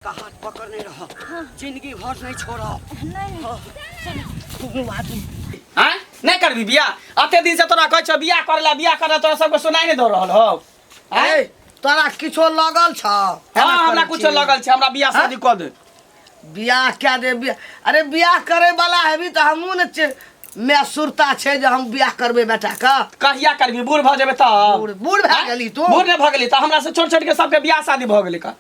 का हाथ पकड़ने रह जिंदगी भर नहीं छोड़ब। नहीं। दुनू आदमी आँय, नहि करबी बियाह? अते दिन से तोरा कहै छौ बियाह करे ला, बियाह करे ला, तोरा सबके सुनाई नहि दऽ रहल हौ। आँय? ए, तोरा किछो लगल छ? हाँ, हमरा कुछो लगल छै, हमरा बियाह शादी कऽ दे। बियाह कए दे बियाह। अरे बियाह करे वाला हेबी तऽ हमहूँ ने मैं सुरता छै जे हम बियाह करबै बेटा के। कहिया करबी? बूढ़ भऽ जेबै तब। बूढ़ बूढ़ भए गेली तू? बूढ़ नहि भऽ गेली तऽ हमरा से छोट छोट के सबके बियाह शादी भऽ गेलै का।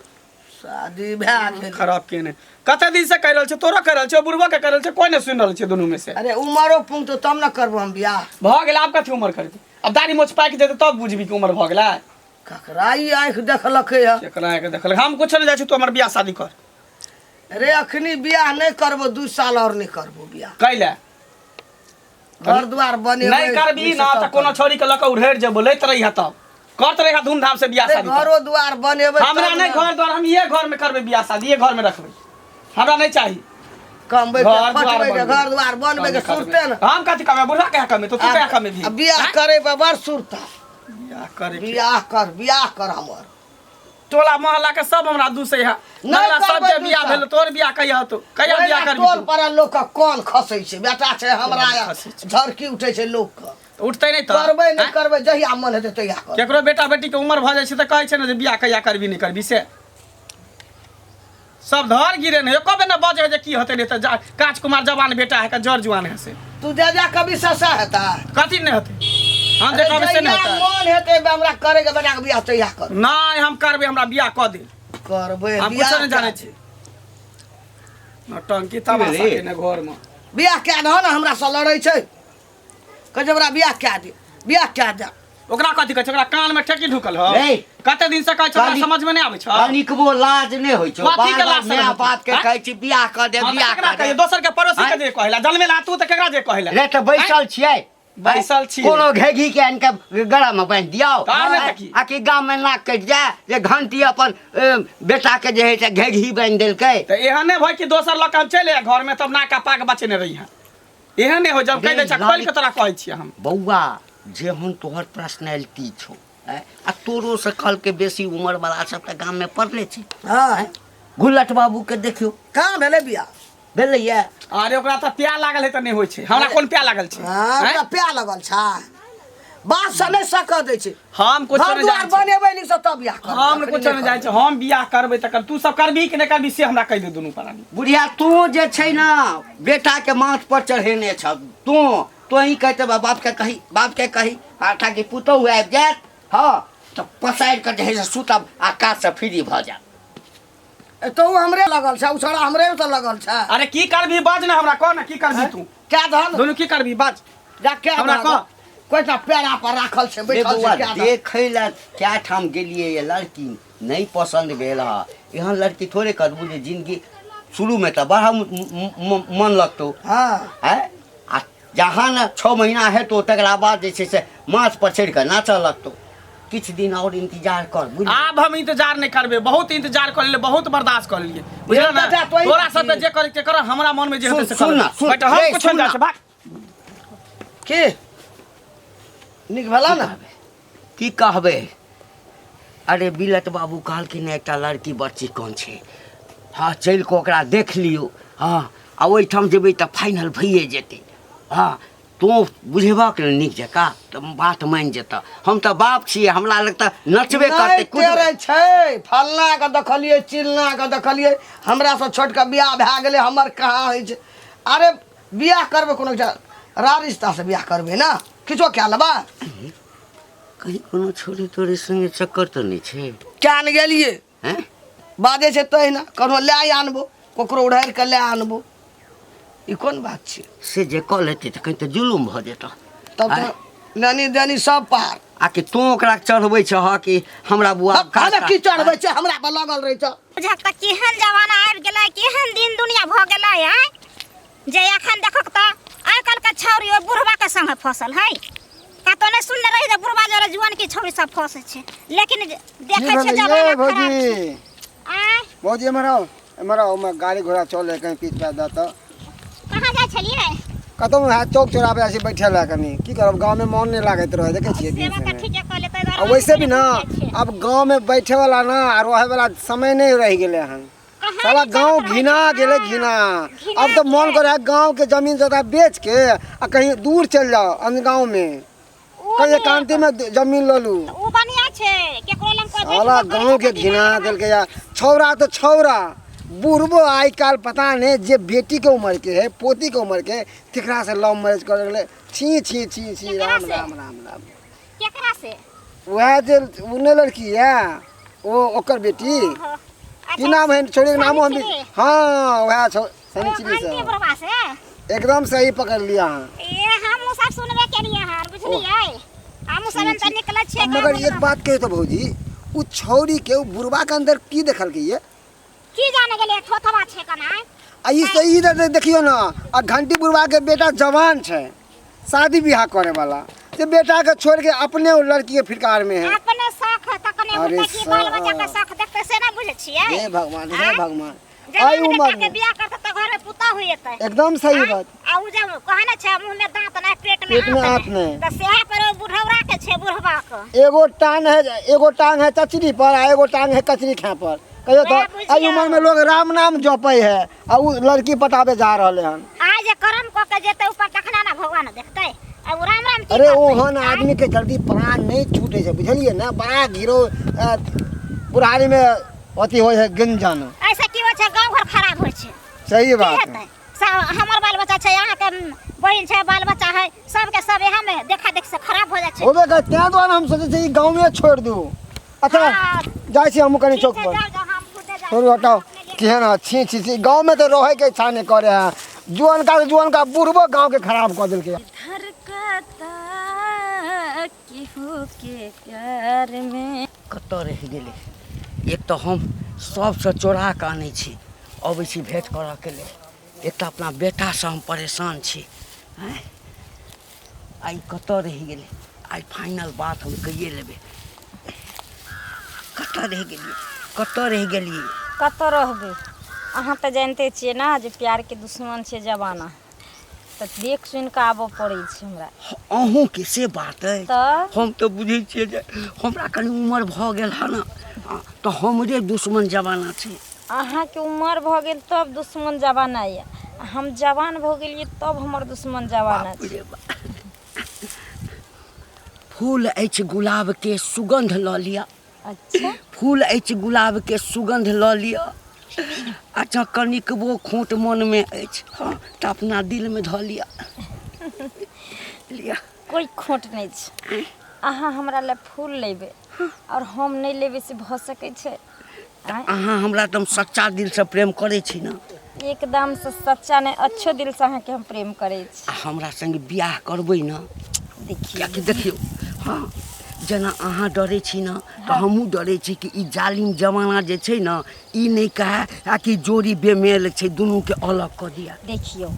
शादी भए गेल। खराब केने कते दिन से कहि रहल छै, तोरो कहि रहल छै, बुढ़बो के कहि रहल छै, कोई नहि सुनि रहल छै दुनू में से। अरे उमरो पुंगतो तब ने करबो हम बियाह। भऽ गेल, आब कथी उमर करबी? आब दाढ़ी मोछ पाकि जेतै तब बुझबी कि उमर भऽ गेलै। ककरा ई आँखि देखलकै हँ? केकरा आँखि देखलक? हम कुछो नहि जाइ छी, तू हमर बियाह शादी कर। अरे अखनी बियाह नहि करबो, 2 साल और नहि करबो बियाह। कैले? घर द्वार बनेबै। नहि करबी नीक से ना तब तऽ कोनो करबै। छोरी के लऽ कऽ उड़ेर जेबो, लैत रहिहे तब करत रहिहे धूमधाम से बियाह अरे शादी तब। घरो द्वार बनेबै हमरा तब नहि ने। घर द्वार, हम इहे घर में करबै बियाह शादी, इहे घर में रखबै, हमरा नहि चाही। कमबै के घर द्वार खटबै के बनबै। घर द्वार बनबै के सुरते ने। हम कथी कमे? बुढ़ा कहे कमे तो तू कहे कमे भी। आ बियाह करे पर बड़ सुरता। बियाह करे के। बियाह कर, बियाह कर हमर। टोला मोहल्ला के सब हमरा दूसै है। नहि नगला करबै सबके बियाह दूसर। भेल, तोर बियाह कहिया होतौ? कहिया ओहिना बियाह करबी टोल तू? पर लोक के कोन खसै छै, बेटा छै हमरा, कोन खसै छै? झरकी उठै छै लोक के। तऽ उठतै नहि तऽ करबै नहि आँय? करबै, जहिया मन हेतै तहिया करबै। केकरो बेटा बेटी के उम्र भऽ जाइ छै तऽ कहै छै ने जे बियाह कहिया करबी, नहि करबी, से सब धर गिरे ने एको बेर ने बजै है जे की होतै। नहि तऽ जा काच कुमार जवान बेटा है का जर जुआन है से। तू जा जा कभी ससा हेता। कथी नहि होतै? हम जे कहबै से नहि जहिया होतै। मन हेतै हमरा करे के बेटा के बियाह तहिया कर। नहि, हम करबै, हमरा बियाह कऽ दे। करबै हम बियाह। कुछो नहि जानै छी, नौटंकी तमाशा भेलै? केने घरमे। बियाह कए दह ने, हमरा से लड़ै छै, कहै छै हमरा बियाह कए दे, बियाह कए दे। ओकरा कथी कहै छै? ओकरा कान में ठेकी ढुकल हो। रे। कते दिन से कहै छै, ओकरा कनी- समझ में नहि आबै छै। कनिकबो लाज नहि होइ छौ? कथी के बार बार लाज माय शरम बाप के आँय? कहै छी बियाह कऽ दे, हाँ, तऽ बियाह केकरा कऽ कहियै? दे। दोसर के पड़ोसी के आँय? जे कहला जनमेला तू तऽ केकरा जे कहला? रे तऽ बैसल छियै? बैसल छियै। कोनो घेघी के आनि कऽ गला मे बान्हि दियौ? तार नहि तऽ की? आ कि गाम मे नाक कटि जाय जे घंटी अपन बेटा के जे हइ से घेघी बान्हि देलकै। तऽ एहन नहि भय कि दोसर लऽ कऽ हम चलि आए घर में तब नाका पाक बचेने रही। एहन नहि हो, जब कहि दै छै खोलि कऽ तोरा कहै छियै हम। बौआ, जेहन तोहर पर्सनैलिटी छौ आँय, आ तोरो से कहलकै बेसी उमर वाला सब तऽ गाममे पड़ले छै। गुल्लट बाबू के देखियौ। कहाँ भेलै बियाह? भेलैया। अरे ओकरा तऽ प्या लागल है तऽ नहि होइ छै, हमरा कोन प्या लागल छै? हाँ, आँय? ओकरा प्या लगल छै, बात से नहि सकऽ दै छै। हम कुछो घर नहि दुआर जानै छी। बनेबै नीक से तब बियाह करबै। हम अखनी कुछो नहि जानै छी। हम बियाह करबै तऽ तू सब करबी कि नहि करबी से हमरा कहि दे दुनू प्राणी। बुढ़िया, तू जे छै ने बेटाके माथ पर चढ़ेने छ तू, तोही कहते बाप के कही, बाप के कही, आ ताकि पुतहु आबि जायत। हँ तऽ पसारि कऽ जे है से सुतब आ काजसँ फ्री भऽ जायब। तो हमरे लगल छै, उ छोड़ा हमरे तऽ लगल छै। अरे की करबी बाज ने, हमरा कह ने की करबी तू? क्या धन दुनू की करबी बाज। जा क्या हमरा धन? कह। कोइ टा पेड़ा पर राखल छै, रे बैठल बौआ, छै क्या धन? देखै लए कए ठाम गेलियै ये, लड़की नहि पसन्द भेल हँ। एहन लड़की थोड़े करबू जे जिनगी शुरूमे तऽ बड़ा मन लगतौ। आँय, आ जहाँ ने 6 महीना हेतौ तकरा बाद जे छै से माथ पर चढ़ि कऽ नाचऽ लगतौ। किछु दिन आओर इंतजार कर, बुझली? आब हम इंतजार नहि करबै, बहुत इंतजार कर लेलियै, बहुत बर्दाश्त कर लेलियै, बुझल ने? बेटा, तोही तोरा सबके जे करे के कर, हमरा मन में जे हेतै से सुन कर। ना, सुन, बेटा, हम रे, कुछो सुन नहि जाइ ना। छै, भाग। की नीक भेला ने? की कहबै? अरे बिलट बाबू कहलखिन एकटा लड़की बड़ चिकन छै, हँ, चलि कऽ ओकरा देख लियौ। हँ, आ ओहिठाम जेबै तऽ फाइनल भइए जेतै। हँ, तोँ बुझेबहक ने नीक जकाँ तऽ बात मानि जेतह। हम तऽ बाप छियै, हमरा लग तऽ नचबे करतै नहि कुदबै। टेरै छै, फल्ना के देखलियै, चिल्ना के देखलियै, हमरा से छोट के बियाह भए गेलै, हमर कहाँ होइ छै? अरे बियाह करबै कोनो एकटा रा रिश्ता से बियाह करबै ने, किछो कए लेबै। कहीं कोनो छोरी तोरी संगे चक्कर तऽ नहि छै? क्या ने गेलियै। हैं? बाजै छै तहिना, ककरो लए आनबो, ककरो उड़ारि कऽ लए आनबो, ई कोन बात छै? से जे कऽ लेतै तऽ कहीं तऽ जुलुम भऽ जेतह। तब तऽ लेनी देनी सब पार। आ कि तोँ ओकरा चढ़बै छह कि हमरा बुआ? हमे की चढ़बै छै? हमरा पर लगल रहै छै। बुझक तऽ केहन जमाना आबि गेलै, केहन दिन दुनिया भऽ गेलै आँय, जे एखन देखक तऽ आइ काल्हिके छौड़ी ओहि बुढ़बाके संगे फसल है। कतौ नहि सुनने रही जे बुढ़बा जरे जुआन की छौड़ी सब फंसै छै, लेकिन देखै की छियै भेलै जमाना ये खराब भौजी? छै। आँय? भौजी, एम्हर आउ, एम्हर आउ, ओहिमे गाड़ी घोड़ा चलै, कहीं पीछ पा दऽ तऽ। कहाँ जाइ छलियै? कतहु वएह चौक चौराहा पर जाइ छी बैठे लए कनि। की करब, गाँवमे मोन नहि लागैत रहै, देखै छियै से दिन बात से तऽ ने। ठीके कहलियै, ताहि आ दुआरे वैसे भी हम ने जाइ छियै। आब गाँवमे बैठे वाला ना आ रहै वाला समय नहि रहि गेलै हन। कहाँ साला गांव घिना गेलै घिना। अब तो मन करे है गांव के जमीन जगह बेच के आ कहीं दूर चल जाओ अन्य गांव में, कहीं एकांति में जमीन ल लू। उ बढ़िया छै, केकरो लंग कोई साला गांव के घिना देलकै यार। छौड़ा तो छौड़ा, बुढ़बो आइ काल्हि पता नहीं जे बेटी के उम्र के है पोती के उम्र के तेकरा से लव मैरिज कर गेलै। छी छी छी छी, राम राम राम राम। केकरा से? वएह जे उ नहि लड़की है ओ ओकर बेटी, की नाम है छोड़ी के नामो हम, हाँ वएह छौ शनिचरी से। एकदम सही पकड़ लिया अहाँ। ए हम सब सुनबे केलिए हन, बुझलियै? हम सब त निकलै छियै। मगर एक बात कहियो तो भौजी, उ छौड़ी के उ बुढ़वा के अंदर की देखलकै ये? की जाने गेलियै, थोथवा छै कना। आ ई सही देखियो ना, आ घंटी बुढ़वा के बेटा जवान छै, शादी बियाह करे वाला, से बेटा के छोड़ के अपने वो लड़की के फिरकार में है। अपने शौक है तकने अरे होतै कि बाल बच्चा के शौक देखते से ना बुझै छियै। हे भगवान, हे भगवान, जवान आई उम्र बेटा के में बियाह करतै त घर में पुतहु होइतै। एकदम सही बात। आ उ जब कहै ने छै मुंह में दांत नै पेट में पेट में आंत नै, त सेहा पर ओ बुढ़ौरा के छै, बुढ़वा के। एगो टांग है, एगो टांग है चचरी पर आ एगो टांग है कचरी खे पर। कहियो तो एहि उम्र में लोग राम नाम जपै है आ उ लड़की पटाबे जा रहले हन। आइ जे कर्म क के जेतै ऊपर तखने ने भगवान देखतै। आ उ राम राम की अरे करतै? ओहन आदमी के जल्दी प्राण नहीं छूटे छै, बुझलियै ने? बड़ा गिरो बुढ़ारी में अथी होइ है गंजन। ऐसे की होइ छै, गाँव घर खराब होइ छै। सही की बात। हेतै? हमर बाल बच्चा छै, अहाँके बहिन छै, बाल बच्चा है, सबके सब इएह में देखा देख से खराब हो जाइ छै। होबे कर, तें दुआरे हम सोचै छियै ई गाँवे छोड़ि दू। अच्छा जाइ छी हमहूँ कनि चौक पर। छोड़ू हटाओ, केहन है छी छी छी, गाँव में तो रहे के इच्छा नहीं करे है। जुअनका के जुअनका बुढ़बो गाँव के खराब कऽ देलकै। धड़कता केहू के प्यार में। कतऽ रहि गेलै? एक तऽ हम सबसँ चोरा कऽ आनै छी, अबै छी भेँट करऽके लेल। एक तऽ अपना बेटासँ हम परेशान छी। आँय, आइ कतऽ रहि गेलै? आइ फाइनल बात हम कहिए लेबै। कतऽ रहि गेलियै, कतऽ रहि गेलियै? कतऽ रहबै? अहाँ तऽ जानिते छियै ने जे प्यारके दुश्मन छै जमाना, तऽ देख सुनि कऽ आबऽ पड़ै छै हमरा। अहूँके से बात अछि? तऽ हम तऽ बुझै छियै जे हमरा कनि उमर भऽ गेल हँ ने, तऽ हमरे दुश्मन जमाना छै। अहाँके उमर भऽ गेल तब दुश्मन जमाना यऽ, हम जवान भऽ गेलियै तब हमर दुश्मन जमाना बाप छै। रे बाप। फूल अछि गुलाब के सुगंध लऽ लिअ। अच्छा, फूल अछि गुलाब के सुगंध लऽ लिअ। अच्छा कनिकबो खोट मनमे अछि, हँ तऽ अपना दिलमे धऽ लिअ। लिअ। कोइ खोट नहि छै। अहाँ हमरा लए फूल लेबै आओर हम नहि लेबै से भऽ सकै छै? आँय? अहाँ हमरा एकदम सच्चा दिलसँ प्रेम करै छी ने? एकदम से सच्चा नहि, अच्छो दिलसँ अहाँके हम प्रेम करै छी। आ हमरा संग बियाह करबै ने? देखियौ, कियाकि देखियौ, हँ जेना अहाँ डरै छी ने तऽ हमहूँ डरै छी कि ई जालिम जमाना जे छै ने, ई नहि कहए आ कि जोड़ी बेमेल छै, दुनूके अलग कऽ दिअ। देखियौ,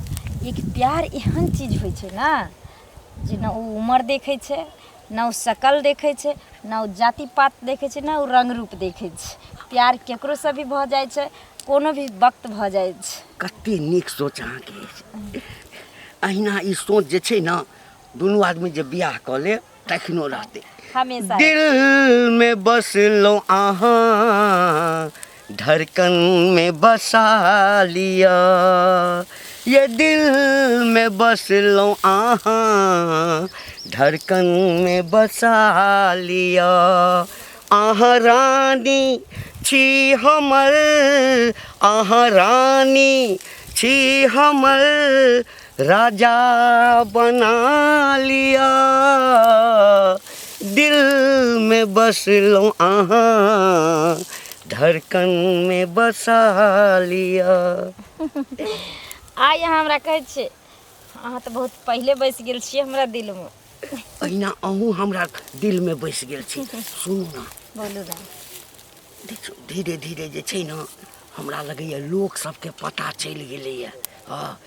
एक प्यार एहन चीज होइ छै ने जे ने ओ उमर देखै छै, न ओ शकल देखै छै, न ओ जाति पात देखै छै, न ओ रंग रूप देखै छै। प्यार केकरोसँ भी भऽ जाइ छै, कोनो भी वक्त भऽ जाइ छै। कते नीक सोच अहाँके अछि। अहिना ई सोच जे छै ने, दुनू आदमी जे बियाह कऽ लेब तखनो रहतै हमेशा। दिल में बसलो अहाँ, धड़कन में बसा लिया, ये दिल में बसलो अहाँ, धड़कन में बसा लिया। अहाँ रानी छी हमर, अहाँ रानी छी हमर, राजा बना लिया। दिल में बसलो अहाँ, धड़कन में बसा लिया। आइ अहाँ हमरा कहै छियै, अहाँ तऽ बहुत पहिले बसि गेल छियै हमरा दिलमे। अहिना अहूँ हमरा दिलमे बसि गेल छी। सुनू ने। बोलू ने। देखियौ, धीरे धीरे जे छै ने, हमरा लगैए लोक सबके पता चलि गेलैए। हँ,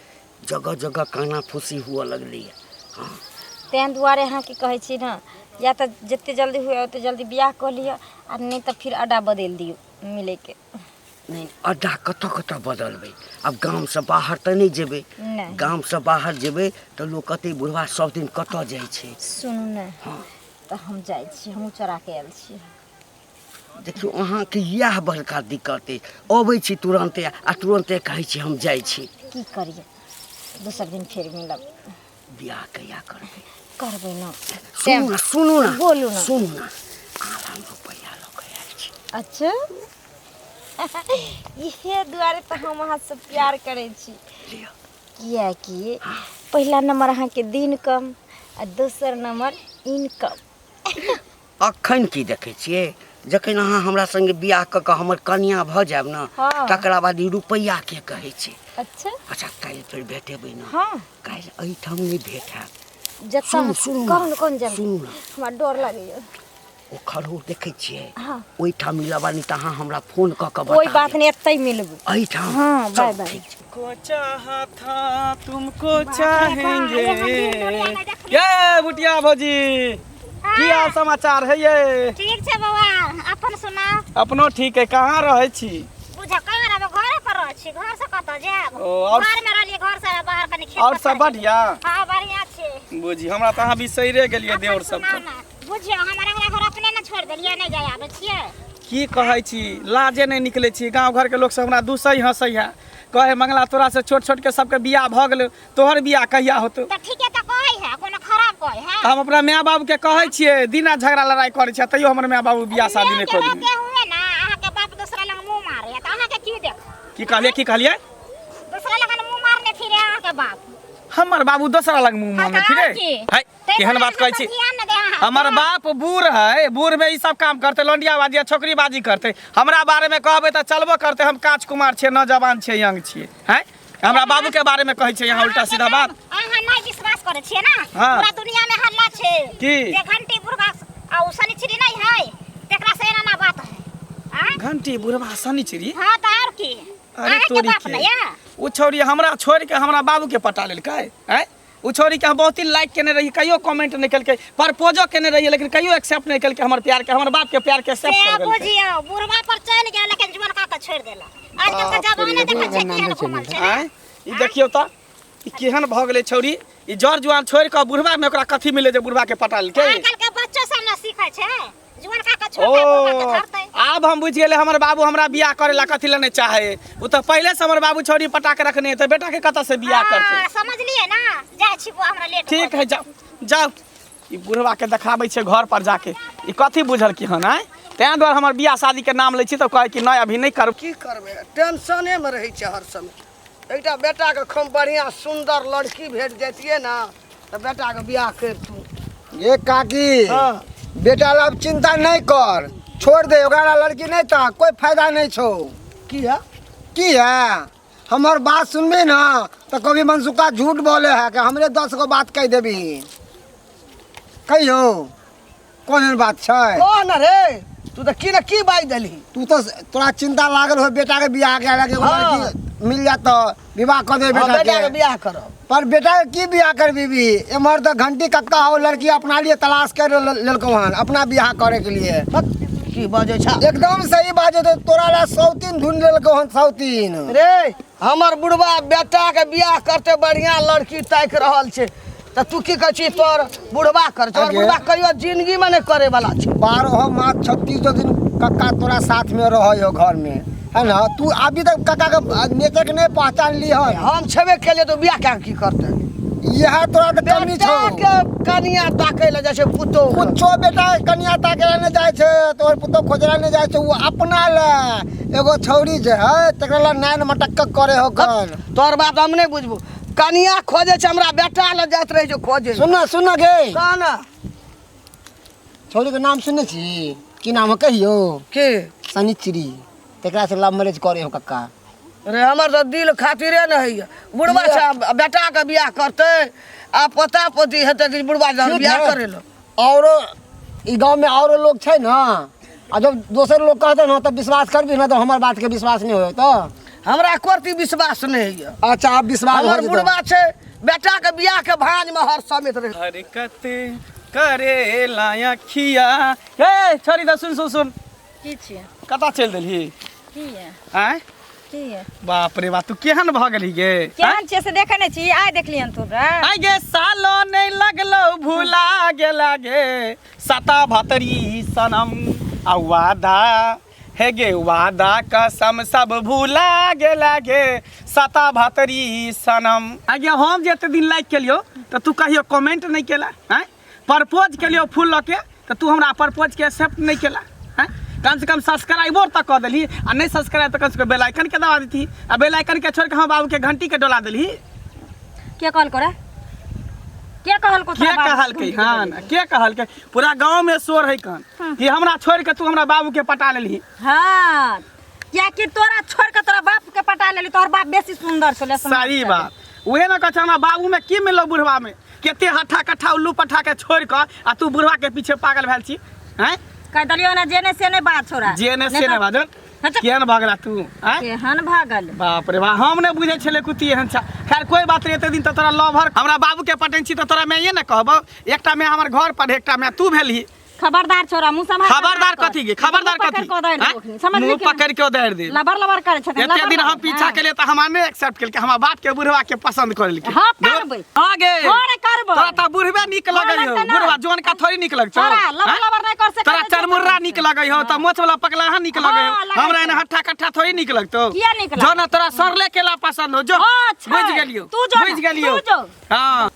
जगह जगह काना फूसी हुअ लगलैए। हँ, तेँ दुआरे अहाँके कहै छी ने, या तऽ जते जल्दी हुए ओते जल्दी बियाह कऽ लिअ, आ नहि तऽ फिर अड्डा बदलि दियौ मिलैके। नहि, अड्डा कतऽ कतऽ बदलबै? आब गामसँ बाहर तऽ नहि जेबै। नहि, गामसँ बाहर जेबै तऽ लोक कहतै बुढ़वा सब दिन कतऽ जाइ छै। सुनू ने। हँ, तऽ हम जाइ छी, हमहूँ चोराके आयल छी। देखियौ अहाँके इएह बड़का दिक्कत अछि अबै छी तुरन्ते आ तुरन्ते कहै छी हम जाइ छी की करियै दोसर दिन फेर मिलब बियाह कहिया करबै करबै ने सुनू ने सुनू ने बोलू ने। सुनू ने आराम रुपैआ लऽ कऽ आयल छी अच्छा इहे दुआरे तऽ हम अहाँसँ प्यार करै छी लिअ किएकि पहिला नंबर अहाँके दिन कम आ दोसर नंबर इनकम अखन की देखै छियै जखन अहाँ हमरा संगे बियाह कऽ कऽ हमर कनिया भऽ जायब ने हाँ। तकरा बाद ई रुपैआ के कहै छै अच्छा अच्छा काल्हि फेर भेटेबै ने हाँ काल्हि एहिठाम नहि भेट हैत जतऽ सुनू सुनू कोन कोन जगह सुनू ने हमरा डर लागैया ओ खरहो देखै छियै हाँ। ओहिठाम मिलब नहि तऽ अहाँ हमरा फोन कऽ कऽ कोई बता बात देब। नहीं एतै मिलबै एहिठाम हाँ, चलू, बाय बाय। ठीक छै को चाहा था तुमको चाहेंगे ये बुटिया भौजी की हाल समाचार है ये ठीक छै बौआ अपन सुनाउ अपनो ठीक है कहाँ रहै छी बुझ कहाँ रहबै घरे पर रहै छी घर से कतऽ जायब ओ, और- घर में रहलियै घर से बाहर कनि खेत और सब पथार बढ़िया हाँ बढ़िया छै बुझी हमरा तऽ अहाँ बिसैरे गेलियै अपन देवर सब सुनाउ ने बुझियौ हमर अंगना घर अपने ने छोड़ि देलियै नहि जाय आबै छियै की कहै छी लाजे नहि निकलै छी गाँव घरके लोक सब हमरा दूसै हँसै है कहै मंगला तोरा से छोट छोट के सबके बियाह भऽ गेलै तोहर बियाह कहिया होतौ तऽ ठीके तऽ कहै है कोनो खराब कहै है तऽ हम अपना माय बाबू के कहै छियै दिना झगड़ा लड़ाई करै छियै तैयो हमर माय बाबू बियाह शादी नहि के कऽ रोके हुए ना अहाँके बाप दूसरा लग मुँह मारे है तऽ अहाँके की देख की कहलियै की कहलियै दूसरा लगन मुँह मारने फिरे अहाँके बाप हमर बाबू दोसरा लग मुँह मारने हाँ, फिरे तऽ की? है ताहि केहन दुआरे बात कहै अहाँ छी सब ध्यान नहि दे अहाँ हमर बाप बूढ़ है बूढ़ में ई सब काम करते लौंडियाबाजी आ छोकरीबाजी करते हमरा बारे में कहबै तऽ चलबो करते हम काच कुमार छियै नौजवान छियै यंग छियै हैं हमरा बाबू के बारे में कहै छियै यहाँ उल्टा सीधा बात अहाँ नहि विश्वास करै छियै ना हाँ। पूरा दुनिया में हल्ला छै की? जे घंटी बुढ़वा आ उ शनिचरी नहीं है तेकरा से एना ना बात है आँ? घंटी बुढ़वा शनिचरी हाँ तऽ आर की अरे अहाँके तोरी बाप के ने या ओ छौरी हमरा छोड़ के हमरा बाबू के पटा लेलकै हैं ओ छौरी के हम बहुत ही लाइक केने रहियै कहियो कमेंट नहि केलकै प्रपोजो केने रहियै लेकिन कहियो एक्सेप्ट नहि केलकै हमर प्यार के हमर बाप के प्यार के एक्सेप्ट से कर देलकै बुझियौ बुढ़वा पर चलि गेल लेकिन जुअनका के छोड़ि देलक आजकल के जमाने देखै छियै केहन घुमल छै आँय ई देखियौ तऽ ई केहन भऽ गेलै छौरी ई जर जुआन छोड़ि कऽ बुढ़वा में ओकरा कथी मिले जे बुढ़वा के पटा लेलकै आजकल के बच्चो सब न सीखै छै जुअनका के ओ छोड़ि के बुढ़वा के धरतै आब हम बुझि गेलै हमर बाबू हमरा बियाह करे ला कथी ला नहि चाहे ओ तऽ पहिले से हमर बाबू छौरी पटा के रखने है तऽ बेटा के कतऽ से बियाह करतै हाँ, समझलियै ना जाइ छी बुआ हमरा लेट ठीक है जाओ जाओ ई बुढ़वा के देखाबै छै घर पर जाके ई कथी बुझल कि हन आँय तेँ दुआरे हमर बियाह शादी के नाम लै छी तऽ कहै कि नहि अभी नहि करब की करबै टेंशनेमे रहै छै हर समय एकटा बेटाके खूब बढ़िआँ सुन्दर लड़की भेट जैतियै ने तऽ बेटाके बियाह करितू ये काकी हाँ। बेटा ला अब चिंता नहीं कर छोड़ दे ओकरा ला लड़की नहीं था कोई फायदा नहीं छो किया की है हमर बात सुनबी ना तो कभी मनसुखा झूठ बोले है कि हमरे 10 गो बात कह देबी कहियो कौन एहन बात छै कह न रे तू तऽ की ने की बाजि देलही तू तो तोरा चिंता लागल हो बेटा के बियाह के लगे हाँ। लड़की मिल जात तो विवाह कर दे हाँ, बेटा बेटाके के बियाह करब पर बेटा के की बियाह कर बीबी एम्हर तो घंटी कक्का हो लड़की अपना लिए तलाश कर लेलको हन अपना बियाह करे के लिए बक, की बजै छ एकदम सही बात है तो तोरा ला सौतीन ढूंढ लेलको हन सौतीन रे हमर बुढ़वा बेटाके बियाह करते बढ़िया लड़की ताकि रहल छै तऽ तू की कहै छी तोर बुढ़वा कर तोर आगे। बुढ़वा कहियो जिंदगी में नहीं करे वाला छै 12 मास 36 दिन कक्का तोरा साथ में रहे हो घर में है ना तू अभी तक कक्का के नेचर के नहीं पहचान ली है हम छेबे केलिए तो बियाह क्या की करते यह तोरा तो कमी बेटा छौ के कनिया ताकै लए जाइ छै पुतोह के। कुछो बेटा कनिया ताके ला नहि जाइ छै तोहर पुतोह खोजला नहि जाइ छै ओ अपना ले एगो छौरी जे है तकरा ला नैन मटक्क करे हो कन तोहर बात हम नहि बुझबू कनिया खोजे छै हमरा बेटा लए जाइत रहै छै खोजे सुन न सुन न गे कह न छौरी के नाम सुनने छी की नाम है कहियो की शनिचरी तकरा से लव मैरिज करे हो कक्का रे हमर तऽ दिल खातिरे ने होइए बुढ़वा छै आब बेटाके बियाह करतै आ पोता पोती हेतै कि बुढ़वा जहन ठीक बियाह है। करै लए औरो ई गांव में औरो लोग छै ना आ जब दोसर लोग कहते ना तब विश्वास करबी ना तो हमर बात के विश्वास नहीं होय तो हमरा कोरती विश्वास नहि होइए अच्छा आप विश्वास हो हमर जेतौ। बुढ़वा छै बेटाके बियाहके भाँजमे हर समेत रहै हरकत करे लाया खिया हे छोरी द सुन सुन सुन की छियै कतऽ चलि देलही की ये आँय की ये बाप रे बाप तू केहन भऽ गेलही गे केहन छियै से देखै नहि छी आइ देखलियन तोरा आइ गे सालो नहि लगलो भुला गेला गे सता भतरी सनम आ वादा हे गे वादा कसम सब भूला गेला गे सता भतरी सनम। आगे हम जे एते दिन लाइक केलियो तऽ तू कहियो कमेंट नहि केला हैं, प्रपोज केलियो फूल लऽ के तऽ तू हमरा प्रपोज के एक्सेप्ट नहि केला हैं। कम से कम सब्सक्राइबो तऽ कऽ देलही, आ नहि सब्सक्राइब तऽ कम से कम बेल आइकन के दबा देती, आ बेल आइकन के छोड़ि के हम बाबू के घंटी के डोला देलही। के कहल करे? के कहल को? के कहलकै? हाँ ना, के कहलकै? पूरा गांव में शोर है कन कि हमरा छोड़ के तू हमरा बाबू के पटा लेलही। हाँ, कियाकि तोरा छोड़ के तोरा बाप के पटा लेली, तोहर बाप बेसी सुंदर छलै। सही बात, उहे ना कहै छै, हमरा बाबू में की मिललो बुढ़वा में? केते हट्ठा कट्ठा उल्लू पठा के छोड़ के आ तू बुढ़वा के पीछे पागल भेल छी हैं? कह देलियो ना, जे ने से नहीं बात छोड़ा। जे ने से ने बाजल। अच्छा। केहन भगला तू हैं? केहन भागल? बाप रे बाप, हम नहीं बुझे छले कुत्ती एहन छा। खैर कोई बात नहीं, एते दिन तो तोरा लवर हमरा बाबू के पटन छी तो तोरा मैं ये ने कहबो, एकटा में हमर घर पर एकटा में तू भेलही। खबरदार छोरा, मुंह संभाल के खबरदार बात कर। कथी के? खबरदार मुंह पकड़ कथी? के उधारि हैं? देबो अखनी, समझली मुंह कि नहीं? पकड़ के उधारि दे। लबर लबर करे छथिन, एते लबर दिन हम लबर, पीछा हाँ। के लिए तो हमरा नहीं एक्सेप्ट केलकै, हमरा बाप के बुढ़वा के पसंद करलकै। हाँ, करबै। हाँ गे। हाँ रे, करबै। तोरा तऽ बुढ़वे नीक हाँ, लगै हौ, लगतै ना। बुढ़वा जोन का थोड़ी नीक लगतौ। तोरा लबर हैं? लबर नहीं कर सकै तोरा छै, जे चरमुर्रा करै नीक छै। लगै हौ, तऽ मोछ वाला पकलाहा नीक लगै हौ। हाँ, लगै हमरा छै। एना हट्ठा कट्ठा थोड़ी नीक लगतौ। किया नीक जो लगतौ? ना तोरा सरले केला पसंद हो, जो। हाँ, छै। बुझि गेलियौ। तू जो ना, बुझि गेलियौ। तू जो। हाँ।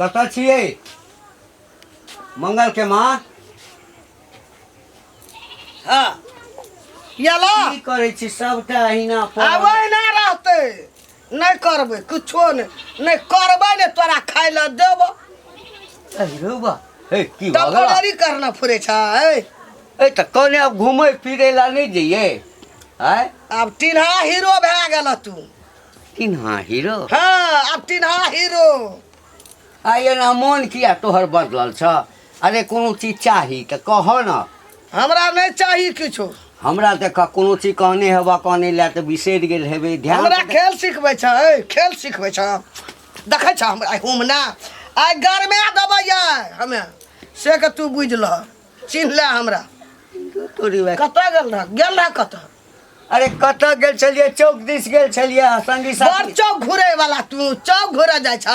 कतऽ छियै मंगल के माँ? हाँ ये ला। की करै छी सबटा अहिना पर? आब ना रहतै, नहीं करबै कुछो नहीं, नहीं करबै ने तोरा खाइ लए देबो। अरे बा, हे की भऽ गेल? टेम्पररी करना फुरे छै। ए तऽ कहने आब घूमै फिरै ला नहि जइयै? आँय? आब टिन्हा हीरो भए गेल तू। टिन्हा हीरो? हाँ, आब टिन्हा हीरो। आ एना मोन किया तोहर बदलल छ? अरे कोनो चीज चाही तऽ कह न। हमरा नहीं चाही किछो। हमरा देख कोनो चीज कहने हेबा, कहने लए तऽ बिसरि गेल हेबै। ध्यान हमरा से देख। खेल सिखबै छै, खेल सिखबै छै। देखै छ हमरा हुम ना आइ गरमे देबै हमे, से के तू बुझि लह, चिन्ह ले हमरा। तोरी बा- कतऽ गेल रह? गेल रह कतऽ? अरे कतऽ गेल छलियै? चौक दिस गेल छलियै संगी बड़ साथी। चौक घुरे वाला तू चौक घुरे जाइ छ,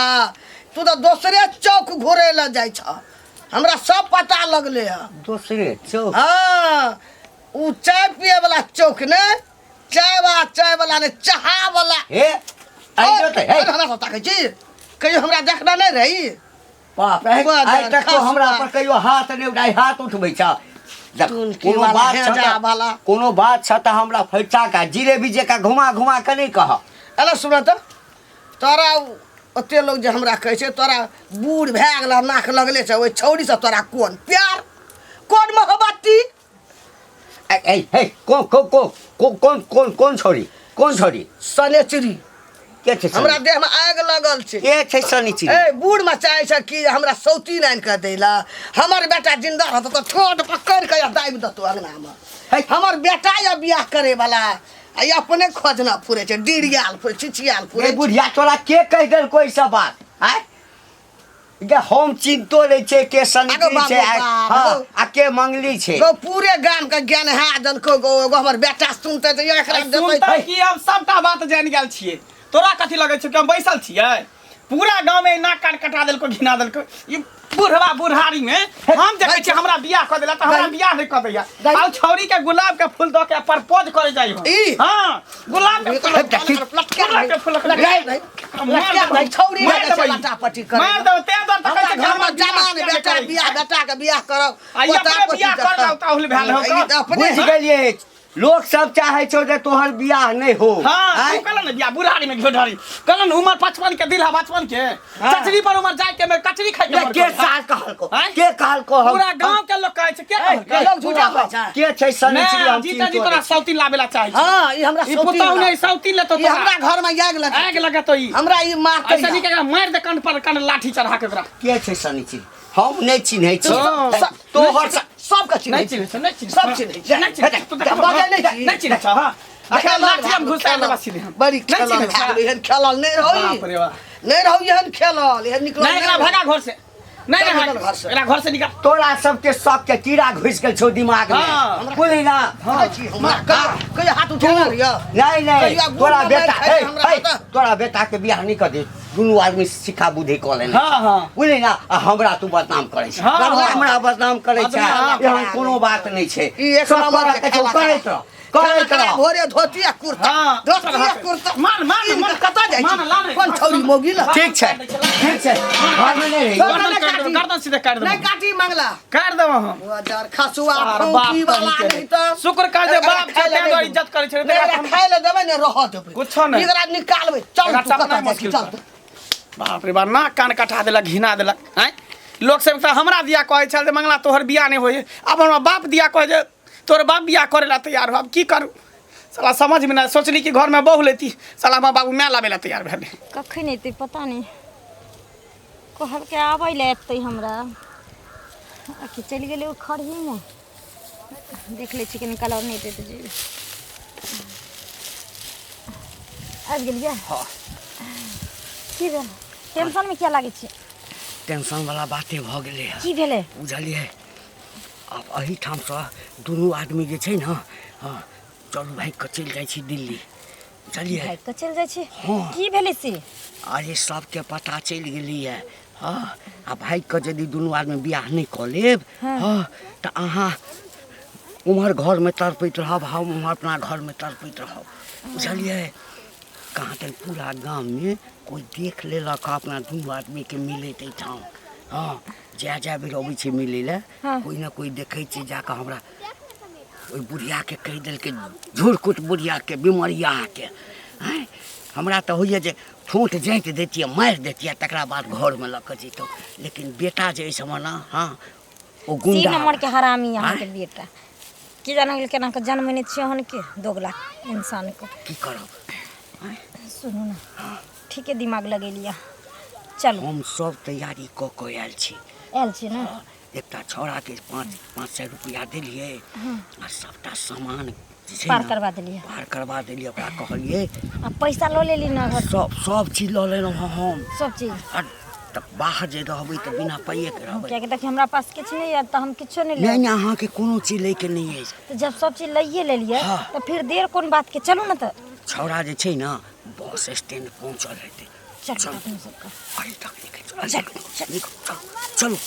तू तऽ दोसरे चौक घुरे लए जाइ छ, हमरा सब पता लगले हँ। दोसरे चौक? हाँ, उ चाय पिए वाला चौक ने, चाय वाला, चाय वाला ने, चाहा वाला। हे आइयो तऽ हे। हमरा सब ताकै छी, कहियो हमरा देखना नहीं रही। बाप रे, बड़ आइ तक तो हमरा खसुआ। पर कहियो हाथ नहि उठाइ, हाथ उठबै छ। देख, टुनकी कोनो वाला, बात छ हेजा तऽ- वाला। कोनो बात छ तऽ हमरा फैचा का जिलेबी जकाँ घुमा घुमा के नहि कह। अरे सुन तऽ, तोरा ओते लोग जे हमरा कहै छै तोरा बूढ़ भए गेल नाक लगले छै, ओहि छौड़ी से तोरा कोन प्यार कोन मोहब्बती? ए, ए, हे, को, को, को, को, कोन, कोन, कोन छौड़ी? कोन छौड़ी? सनेचरी। के छै सनी? हमरा देह में आगि लगल छै। के छै सनीचरी? ए बूढ़ में चाहे छै कि हमरा सौती आनि कऽ दै ला, हमर बेटा जिंदा रहत तऽ ठोंठ पकड़ि कऽ दाबि देतौ अंगना में। हे। हमर बेटा या बियाह करे वाला आ ई अपने खोजना फुरे छै, डिरियाल फुरे, छिछियाल फुरे। ए बुढ़िया, तोरा के कहि देलको ई सब बात? आँय? गे हम चिन्हतो नहि छै के सनीचरी आगो बाबू छै, आ- बाप, हाँ, गो। आ के मंगली छै। गो पूरे गाम के ज्ञान है देलको गो, एगो हमर बेटा सुनते तऽ एकरा देतै। सुनतै कि हम सबटा बात जानि गेल छियै। तोरा कथी लगै छौ कि हम बैसल छियै? पूरा गाँव में नाक कान कटा देलको, घिना देलको ई बुढ़वा बुढ़ारी में। हम देखै छियै हमरा बियाह कऽ देला तऽ हमरा बियाह नहि कऽ दैया। आउ छौरी के गुलाब के फूल दऽ के प्रपोज करे जाइ हम। ई? हाँ, गुलाब के फूल, गुलाब के फूल लटका दे, छौरी मार लगै छै देबै। लटापटी करे। मार देबै, तें दुआरे तऽ कहै हमरा छै घर घरमे में जवान बियाह बेटा करै। बियाह बेटा के बियाह करब, आ ई पोता अपने पोती बियाह देखब। कर लाउ ताहुल भेल हौ ई तऽ। तऽ अपने बुझि गेलियै, लोक सब चाहे छौ जे तोहर बियाह नहि हो। हाँ, आँय? तू कहलन ने बियाह बुढ़ारी में घेढारी कहलन, उमर 55 के दिल है, 55 के चचरी पर उमर जाय के में कचरी खाय के ये मन के करे। साल कहलको? आँय? के कहलको? हम पूरा गांव के लोग कहै छै। के कहलकै? लोग झूठा कहै छै। के छै सनीचरी? नहि हम जीता जी चिन्हतो तोरा नहि। सौतीन लाबे ला चाहै छै। हाँ, ई हमरा ई सौतीन पुतहु ला। नहि सौतीन लेतो ई तोरा। हमरा घर में आगि लगा, आगि लगतो ई। हमरा ई मारतै। ऐसा नहीं कि एकरा मारि दे कंठ पर कंठ लाठी चढ़ा के ओकरा। के छै सनीचरी? हम नहि चिन्है छी। हाँ। तोहर सबके चिन्है नहि चिन्है छै, नहि चिन्है सब चिन्है छै। नहि चिन्है छै। तू देखा बजै नहि छी। नहि चिन्है छै। हाँ, अखन लाठी हम घुसा देबा सीधे हम। बड़ी नहि खेलल चिन्है भए छै। गेलै, एहन खेलल नहि रहौ बाप रे बाप। नहि रहौ एहन खेलल, एहन निकलल नहि, एकरा भगा घर से। नहीं चल नहीं निकल घर से। एकरा घर से निकाल। तोरा सबके सबके कीड़ा घुसि गेल छौ दिमाग में। हाँ। बुझली ना? खाइ छी हमरा, कहियो हाथ उठेने रहियै? नहीं नहीं कहियो बूढ़ तोरा में बेटा मारि खाइ हे, छै हमरा हे, तऽ। तोरा बेटा के बियाह नहीं कर दे। दुनू आदमी सिक्का बुद्धि कऽ लेने हाँ, हाँ। बुझली ना आ हमरा तू बदनाम करै छै हाँ, हाँ। हमरा बदनाम करै छै बदनाम। एहन कोनो बात नहि छै ई एक सब नंबर करऽ के के छौ, खेला करैत रह करैत खेला रह भोरे धोती आ कुर्ता हाँ। धोती आ कुर्ता मान मान ई मान कतऽ जाइ मान, ला छी ने। कोन छौरी मौगी लग ठीक छै ठीक छै घरमे नहि रही गर्दन काट देबो, गर्दन सीधे काट नहि देबो काटी मंगला काट देबो हम वजर खसुआ आर फौकी बाप वाला कहीं के नहीं तऽ शुक्र कर जे बाप छै खाय तें दुआरे इज्जत करै छै नहि एकरा खाय लए देबै ने रहऽ देबै कुछो नहि। एकरा निकालबै चल एकरा तू चपनाइ कतऽ जाइ छी मुश्किल चल छै। बाप रे बाप नाक कान कटा देलक घिना देलक आँय लोक सब तऽ हमरा दिया कहै छल जे मंगला तोहर बियाह नहि होइए आब हमरा बाप दिया कहै जे तोहर बाप बियाह करै ला तैयार हो आब की करू साला समझमे नहि सोचली कि घरमे बहू लेती साला हमरा बाबू माय लाबै ला तैयार भेलै कखन एतै पता नहि कहलकै आबै लए एतै हमरा आ कि चलि गेलै ओ खरहीमे देख लै छी कनि काल आओर नहि एतै तऽ जेबै आबि गेलियै हँ। की भेल टेंशनमे किया लागै छी टेंशन वाला बाते भऽ गेलै हँ की भेलै बुझलियै आब एहिठामसँ दुनू आदमी जे छै ने हँ चलू भागि कऽ चलि जाइ छी दिल्ली बुझलियै भागि कऽ चलि जाइ छी हँ। की भेलै से अरे सबके पता चलि गेलैए हँ आ भागि कऽ यदि दुनू आदमी बियाह नहि कऽ लेब हँ तऽ अहाँ उम्हर घरमे तड़पैत रहब हम उम्हर अपना घरमे तड़पैत रहब बुझलियै कहाँ तक पूरा गाममे कोइ देख लेलक हँ अपना दुनू आदमीके मिलैत एहिठाम हँ जाए जाए बेर अबै छै मिलै लए हँ। कोइ ने कोइ देखै छै जाकऽ हमरा ओहि बुढ़ियाके कहि देलकै झुरकुट बुढ़ियाके बिमरियाके आँय हमरा तऽ होइए जे ठोँठ जाँति दैतियै मारि दैतियै तकरा बाद घरमे लऽ कऽ जैतहुँ लेकिन बेटा जे अछि हमर ने हँ ओ तीन गुंडा नंबर के हरामी अहाँके आँय? बेटा की जाने गेल केना के जन्म ने छियै अहन के दोगला इंसान के की करब सुनू ने ठीके दिमाग लगेलियै चलू हम सब तैयारी कऽ कऽ आयल छी आयल छी ने एकटा छौड़ाके पाँच पाँच सए रुपैआ देलियै आ सबटा सामान जे छै पार ने, करबा देलियै पार करबा देलियै ओकरा कहलियै आ पैसा लऽ लेली ने घर सब सब चीज लऽ लेलहुँ हँ हम सब चीज आ तऽ बाहर जे रहबै तऽ बिना पाइएके रहबै कियाकि देखियौ हमरा पास किछु नहि यऽ तऽ हम किछो नहि नहि लेब नहि अहाँके कोनो चीज लैके नहि अछि तऽ जब सब चीज लैए लेलियै हाँ। तऽ फिर देर कोन बात के चलू ने तऽ छौड़ा जे छै ने बस स्टैंड पहुँचल हेतै चलू चलू। अपने सबके अरे तक निकल चलू चलू चलू चलू